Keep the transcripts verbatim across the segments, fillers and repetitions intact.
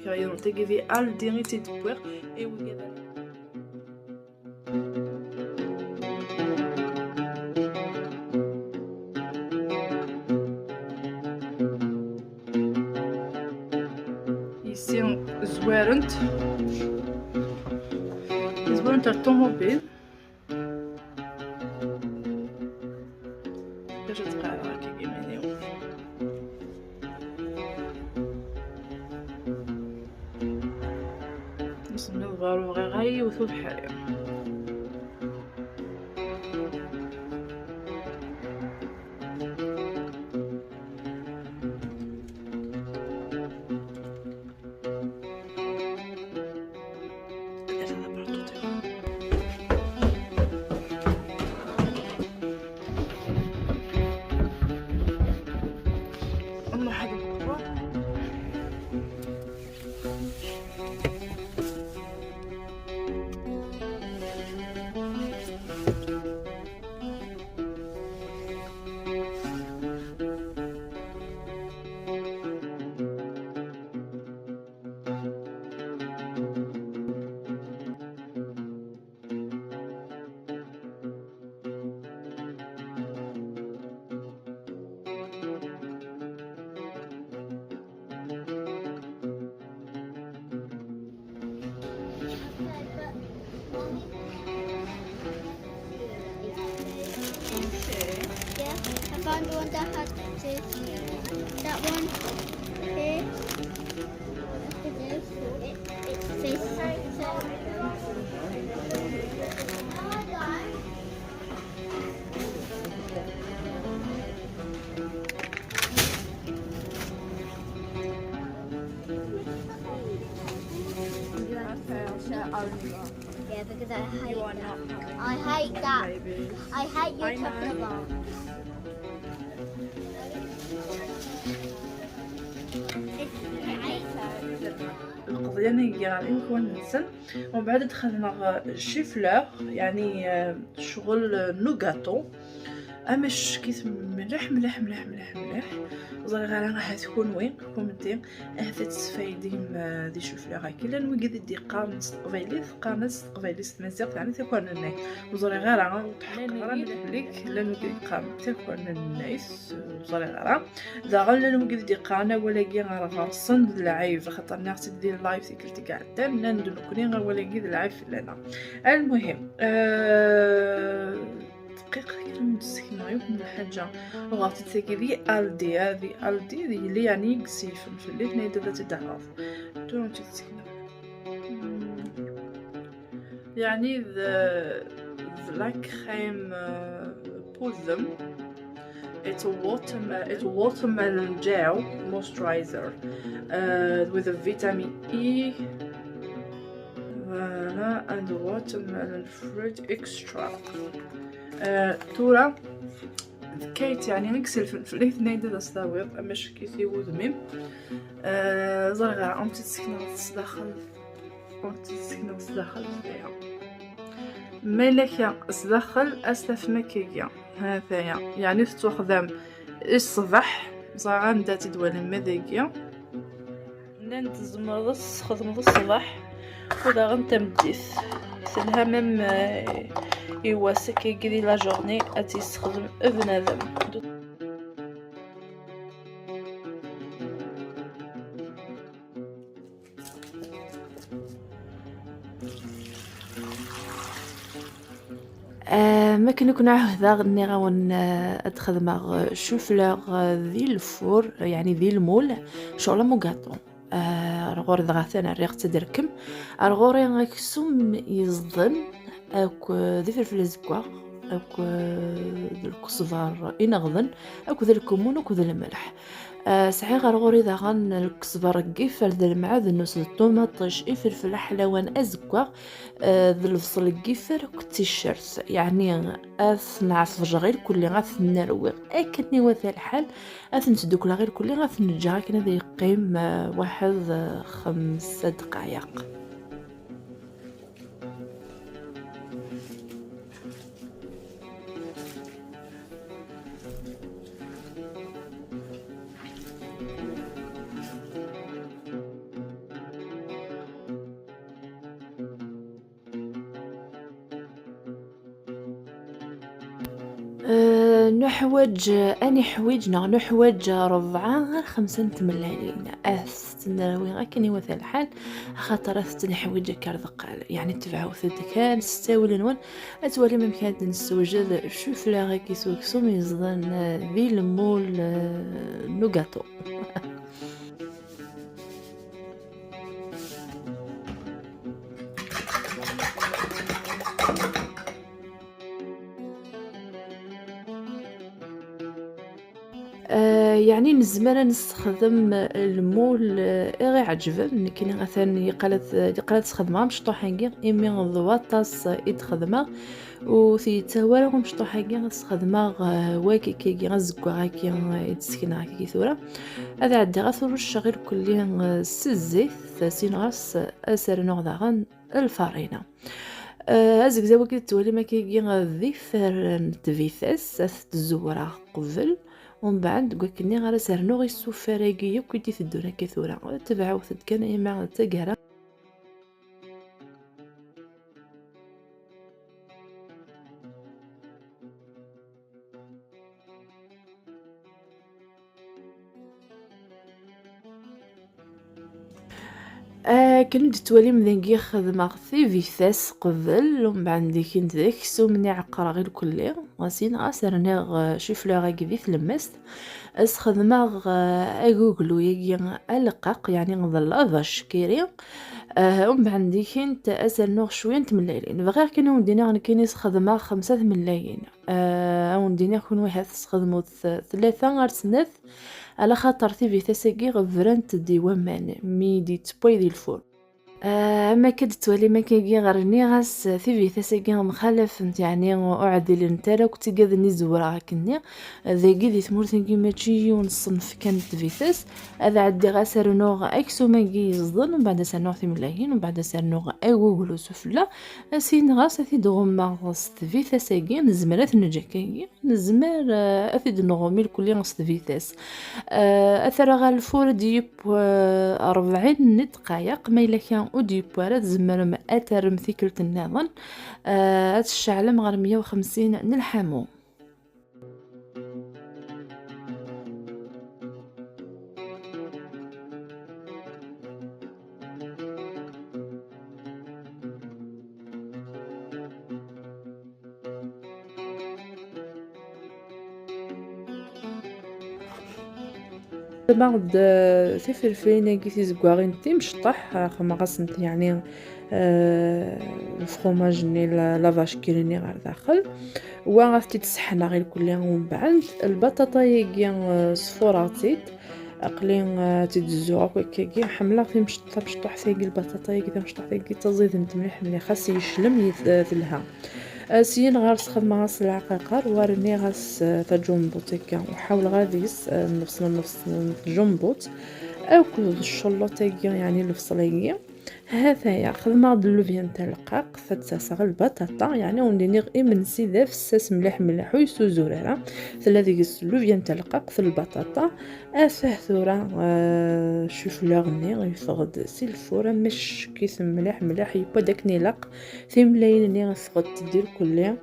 Kra yiḍen tagi di Aldi i tt-id-wwiɣ. I wigad ara yessi zwarent, zwarent ar ṭumubil. Bac ad tqeɛɛdeɣ akka iman-iw. Msenniḍ ɣer ur bɣiɣ ara yiwet ubeḥri. Yeah, I found one that had this. That one here. It, it's this. Yeah, because I hate that. I hate that. I hate you talking about. It's nice. Lqeḍyan-agi ɣer imakwan-nsen. Umbeɛd ad xedmeɣ chou-fleur, yeɛni, eh, ccɣel n ugaṭu. Amack-it mliḥ, mliḥ, mliḥ, mliḥ, mliḥ. Ẓriɣ ara ahat kunwi, kunemti, ahat ad tesfaydim, eh, di chou-fleur-agi. Llan wigad i d-yeqqaren s teqbaylit, qqaren-as s teqbaylit s tmaziɣt, yeɛni takurnennayt. Ur ẓriɣ ara, ur tḥeqqeɣ ara mliḥ belli llan wigad yeqqaren takurnennayt, ur ẓriɣ ara. Daɣen llan wigad i d-yeqqaren awal-agi ar ɣer-sen d lɛib, axaṭer nniɣ-tt-id di live tikkelt i iɛeddan, nnan-d nekkni awal-agi d lɛib fell-aneɣ. Almuhim, eh, dqiqa kan ad d-ssekneɣ yiwet n lḥaǧa. Uɣeɣ-tt-id tagi di Aldi, ah, di Aldi, d yelli yeɛni i yeseyfen fell-i, tenna-yi-d ad tt-id-aɣeɣ. Tura ad tt-id-ssekneɣ. Hmm. يعني the, the la crème, uh, pour them. It's a watermelon, it's a watermelon gel moisturizer, uh, with a vitamin E, voilà, and watermelon fruit extra. Uh, tura, Kate, يعني, نكسل في الفليت نايدة داس داويض، أما شكيتي وذميم. Uh, زرغا، أمتي تسكنغ تسداخل. Ur tt-tessekneḍ s daxel fell-aɣ. Ma yella kra s daxel, ad s-tafem akkagi. Ha-t-aya. Yeɛni tettwaxdam i ṣṣbeḥ. Ẓriɣ anda tt-id-twalam ma dagi. Nnan-d tzemreḍ ad s-txedmeḍ ṣṣbeḥ u daɣen tameddit. Telha même, eh, i wass akkagi di la journée ad tt-yessexdem bnadem. Ah, ma akken i ken-ɛehdeɣ, nniɣ-awen, ah, ad xedmeɣ, ah, chou-fleur, ah, di lfur, yeɛni di lmul, ccɣel am ugaṭu. Ah, ar ɣur-i dɣa atan rriɣ-tt ad d-terkem. Ar ɣur-i aksum yeẓden akk, ah, d ifelfel azeggaɣ, akk, ah, d lkesbar ineɣden, akk d lkemmun, akk d lmelḥ. Ah, sɛiɣ ar ɣur-i daɣen lkesber n yifer d lmeɛdennus d ṭumaṭic, ifelfel aḥlawan azeggaɣ, ah, d lebṣel n yifer akked ticcert. Yeɛni ad ten-ɛefjeɣ irkelli, ad ten-rwiɣ akken iwata lḥal, ad ten-sdukleɣ irkelli, ad ten-ǧǧeɣ akken ad yeqqim, ah, waḥed, ah, xemsa dqayeq. Eh, nuḥwaǧ, ad niḥwiǧ neɣ nuḥwaǧ rebɛa ɣer xemsa n tmellalin. Ad tent-nerwi akken iwata lḥal, axaṭer ad tent-neḥwiǧ akka ar deqqal. Yeɛni tebɛut-d kan s ttawil-nwen, ad twalim amek ad nessewjed ccufla-agi s uksum yeẓdan, eh, di lmul, eh, n ugaṭu. Eh, yeɛni nezmer ad nessexdem lmul, eh, i ɣ-iɛeǧben. Nekkini atan yeqqal ad, yeqqal ad sxedmeɣ amecṭuḥ-agi, imi d waṭas i d-xedmeɣ, ur t-yettawi ara umecṭuḥ-agi. Ad sxedmeɣ, eh, wakiki-agi, azeggaɣ-agi, eh, i d-ssekneɣ akka tura. Ad ɛeddiɣ ad t-rucceɣ irkelli, eh, s zzit, sin ɣas ad s-rnuɣ daɣen lfarina. Eh, azegzaw-agi tettwalim akkagi d ifer n tbitas, ad t-tzewreɣ qbel, umbeɛd deg wakken ara s-rnuɣ isufar-agi yakk i d-iteddun akka tura. Tebɛut-d kan imi d taggara. Akken d-twalim dagi xedmeɣ tibitas qbel, umbeɛd dikin d aksum-nni ɛeqqreɣ irkelli, ɣas in ɣas rniɣ, eh, chou-fleur-agi di tlemmast, as xedmeɣ, eh, aguglu-agi aleqqaq, yeɛni d lavac kiri, eh, umbeɛd dikint as rnuɣ cwiya n tmellalin. Bɣiɣ kan ad wen-d-iniɣ nekkini sxedmeɣ xemsa tmellayin. Eh, ad wen-d-iniɣ kunwi ha tesxedmeḍ tlata ar snat, ala xaṭer tibitas-agi brant-d i waman mi d-yettewway di lfur. Eh, am akka d-tettwalim akkagi rniɣ-as tibitas-agi mxalafent, yeɛni ur ɛdilent ara akk tigad-nni zewreɣ akkenni. Dagi di tmurt-agi mačči yiwen ṣṣenf kan n tbitas. Ad ɛeddiɣ ad s-rnuɣ aksum-agi yeẓden, umbeɛd ad s-rnuɣ timellalin, umbeɛd ad s-rnuɣ aguglu sufella. As-iniɣ-as ad t-id-ɣummeɣ s tbitas-agi, nezmer ad t-neǧǧ akkagi, nezmer, eh, ad t-id-nɣumm irkelli s tbitas. Eh, ad t-rreɣ ɣer lfur ad d-yeww, eh, rebɛin n ddqayeq, ma yella kan ur d-yewwi ara, tzemrem ad terrem tikkelt nniḍen. Eh, ad tceɛlem ɣer meyya u xemsin n lḥamu. Xedmeɣ-d, eh, tifelfilin-agi tizeggaɣin timecṭaḥ, eh, xedmeɣ-asent, yeɛni, eh, lefromaj-nni, la, la vache qui rit-nni ɣer daxel. Wa ad t-id-sseḥnaɣ irkelli umbeɛd. Lbaṭaṭa-agi, eh, sfureɣ-tt-id. Aql-i, eh, tt-id-zzuɣ akk akkagi. Ḥemmleɣ timecṭ-, tamecṭuḥt-agi, lbaṭaṭa-agi, tamecṭuḥt-agi, ttaẓident mliḥ mliḥ, xas yeclem yet-, eh, telha. Eh, syin ɣer-s xedmeɣ-as lɛaqiqer, wa rniɣ-as, eh, taǧumbut akka, u ḥawleɣ ad is, eh, nnefṣ n nnefṣ n tǧumbut, akked ccelluṭ-agi, yeɛni lebṣel-agi. Hataya, xedmeɣ-d llubya n taleqqaqt, ad ttaseɣ lbaṭaṭa, yeɛni ur d-iniɣ imensi d afessas mliḥ mliḥ, ur yessuzur ara. Tella deg-s llubya n taleqqaqt, lbaṭaṭa. Atah tura, eh, chou-fleur-nni yeffeɣ-d si lfur, amack-it mliḥ mliḥ, yewwa-d akken ilaq. Timlayin-nni ffɣent-d irkelli.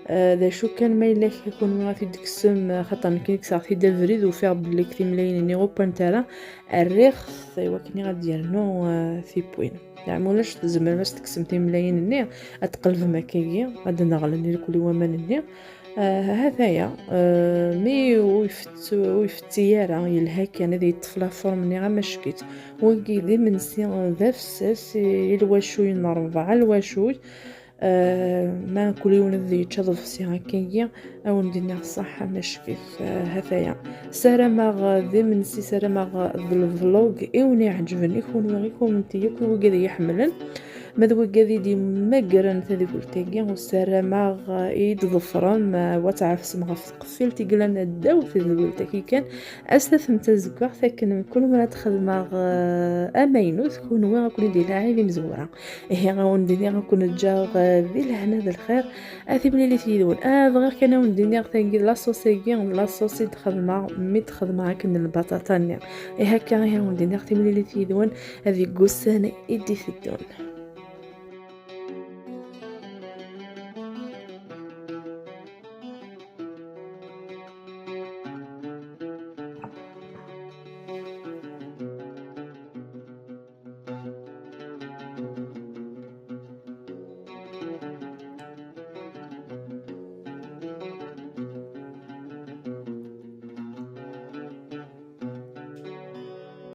Eh, d acu kan, ma yella kunwi ad t-id-tekksem, eh, xaṭer nekkini kkseɣ-t-id abrid, ufiɣ belli timlayin-nni ur wwant ara. Rriɣ-t i wakken ad d-yernu, eh, tiwwin. Yeɛni ulac, tzemrem ad s-tekksem timlayin-nni, ad tqelbem akkagi, ad d-nneɣlen irkelli waman-nni. Eh, hataya, eh, mi ur ifett-, ur ifetti ara, yelha kan ad yeṭṭef la forme-nni amack-it. Wagi d imensi d afessas i, i lwacuy n rebɛa lwacuy. Eh, ma kul yiwen ad yečč aḍebsi akkagi, ad wen-d-iniɣ ṣṣeḥ amack-it. Eh, hataya. Sarameɣ d imensi, sarameɣ d levlog i wen-iɛeǧben, i kunwi, i kunti, akk i wigad i yi-ḥemmlen. Ma d wigad i d-yemmagren tadwilt-agi, u ssarameɣ i yi-d-ḍefrem, eh, wa tɛefsem ɣef tqeffilt i yellan ddaw tadwilt-agi kan, ad s-tafem tazeggaɣt akken mkul mi ara d-xedmeɣ, eh, amaynut, kunwi ad ken-id-ilaɛi d imezwura. Ihi, ad wen-d-iniɣ ad ken-ǧǧeɣ, eh, di lehna d lxir, a timlilit yid-wen. Ah, bɣiɣ kan ad wen-d-iniɣ tagi, laṣus-agi, d laṣus i d-xedmeɣ mi d-xedmeɣ akken lbaṭaṭa-nni. Ihi akka, ihi ad wen-d-iniɣ timlilit yid-wen, ad deg wussan i d-iteddun.